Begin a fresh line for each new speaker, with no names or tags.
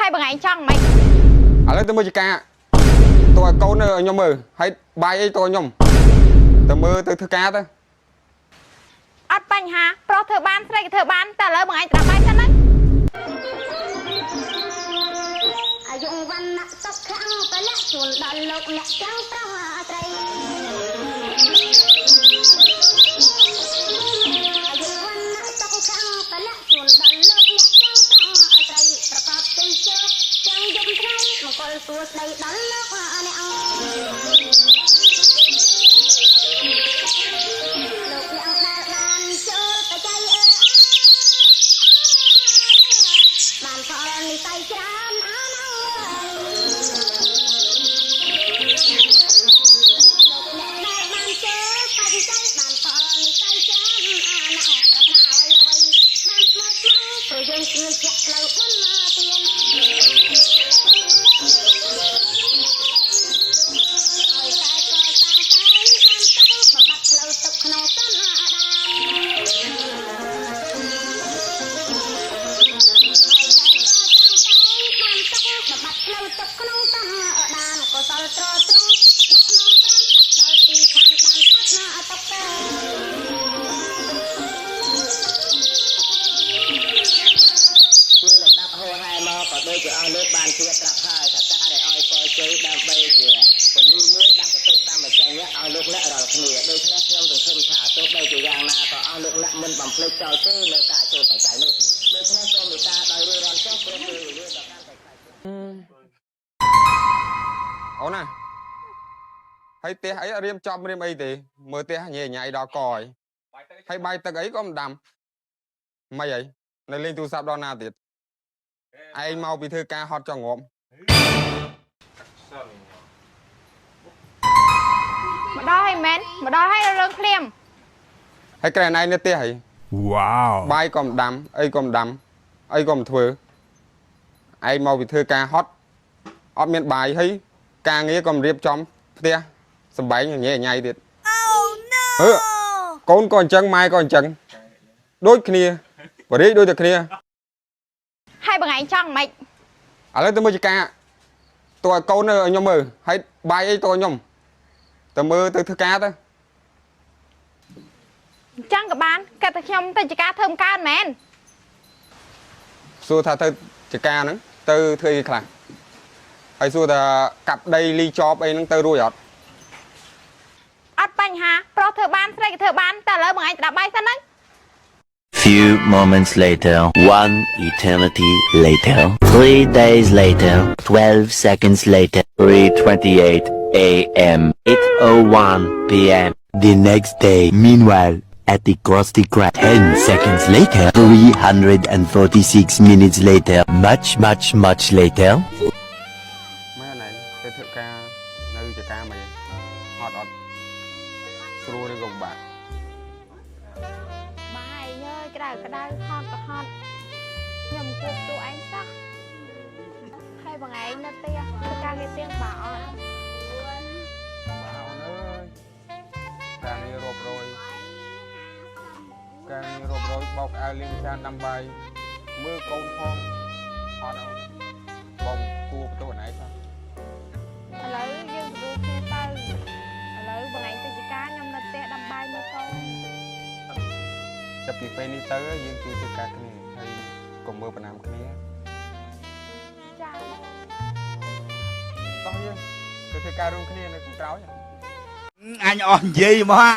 ហើយបងឯងចង់មិន
ឥឡូវទៅមើលចការតើឲ្យកូននៅឲ្យខ្ញុំមើលហើយបាយអីតើខ្ញុំទៅមើលទៅធ្វើការទៅ
អត់បញ្ហាប្រុសធ្វើបានស្រីក៏ធ្វើបានតែឥឡូវបងឯងត្រាប់បាយសិនណា
អាយុវណ្ណៈសុខៈពលៈជូនដល់លោកអ្នកទាំងប្រុសស្រីអាយុវណ្ណៈសុខៈពលៈជូនដល់លោកអ្នកទាំងប្រុសស្រីប្រកបជ័យជោគទាំងយប់ថ្ងៃមង្គលសួស្តីដល់លោកអ្នកលោកអ្នកដែលបានចូលបច្ច័យអើបានផលនិស័យច្រើនអាណោលោកអ្នកដែលបានចូលបច្ច័យបានផលនិស័យច្រើនអាណោប្រាថ្នាអ្វីអ្វីបានស្មោះស្ម័គ្រព្រោះយើងជឿជាក់ផ្លូវបុណ្យទានឲ្យតែកសាងតែបានទុកបំបត្តិផ្លូវទុកក្នុងសន្តាន បំបត្តិផ្លូវទុកក្នុងសន្តានកុសលត្រត្រង់ដឹកនាំត្រង់ដាក់ដល់ទីឋានបានផុតណាទុកទៅ
ជាលំដាប់ហោហែមកក៏ដូចជាអស់លោកបានជ្រាបប្រាប់ហើយថាការដែលឲ្យពរជ័យដើម្បីជាពន្លឺមួយដាស់សតិសម្បជញ្ញៈឲ្យលោកអ្នករាល់គ្នាដូច្នេះខ្ញុំសង្ឃឹមថាទោះបីជាយ៉ាងណាក៏អស់លោកអ្នកមិនបំភ្លេចចោលទេនៅការចូលបច្ច័យនេះដូច្នេះសូមមេត្តាដោយរួចរាន់ចុះព្រោះពេលវេលាដ៏កាន់តែខ្លី
អូនណាហើយផ្ទះអីអត់រៀបចំរៀបអីទេមើលផ្ទះញ៉ៃញ៉ៃដល់កហើយហើយបាយទឹកអីក៏មិនដាំមិនអីនៅលេងទូរស័ព្ទដល់ណាទៀតឯងមកពីធ្វើការហត់ចង់ងាប់
មកដល់ហើយមែនមកដល់ហើយរឿងភ្លាម
ហើយក្រែណឯងនៅផ្ទះអី
Wow.
បាយក៏មិនដាំអីក៏មិនដាំអីក៏មិនធ្វើឯងមកពីធ្វើការហត់អត់មានបាយហើយការងារក៏មិនរៀបចំផ្ទះសំបែងញ៉ៃញ៉ៃទៀត Oh no អឺកូនក៏អញ្ចឹងម៉ែក៏អញ្ចឹងដូចគ្នាបរិយដូចតែគ្នា
ហើយបងឯងចង់មិន
ឥឡូវទៅមើលចការតើឲ្យកូននៅឲ្យខ្ញុំមើលហើយបាយអីតើឲ្យខ្ញុំទៅមើលទៅធ្វើការទៅ
អញ្ចឹងក៏បានកាត់តែខ្ញុំទៅជាការធ្វើមិនកើតមែន
សួរថាទៅចការហ្នឹងទៅធ្វើអីខ្លះហើយសួរថាកាប់ដីលីចប់អីហ្នឹងទៅរួចអត់
អត់បញ្ហាប្រុសធ្វើបានស្រីក៏ធ្វើបានតែឥឡូវបងឯងត្រាប់បាយសិនណា
Few moments later, one eternity later, 3 days later, 12 seconds later, 3:28 a.m., 8:01 p.m. The next day, meanwhile, at the Krusty Krab, 10 seconds later, 346 minutes later, much, much, much later.
ម៉ែណៃទៅធ្វើការនៅចការមិនហត់អត់ស្រួលឬក៏ពិបាក
បាយយើក្តៅក្តៅហត់ក៏ហត់ខ្ញុំគួបទូឯងសោះហើយបងឯងនៅផ្ទះធ្វើការងារទៀងបើអត់
បាទអូនអើយការងាររាប់រយការងាររាប់រយបោកអាវលាងចានដាំបាយមើលកូនផងហត់អូនបងគួរបន្ទោសណៃសោះ
ឥឡូវយើងទៅគ្នាទៅឥឡូវបងឯងទៅជាការខ្ញុំនៅផ្ទះដាំបាយមើលកូន
ចាប់ពីពេលនេះទៅយើងជួយធ្វើការគ្នាហើយកុំមើលប្រណាំគ្នា
ចា
តោះយើងទៅធ្វើការរួមគ្នានៅខាងក្រោយ
អញអស់និយាយមក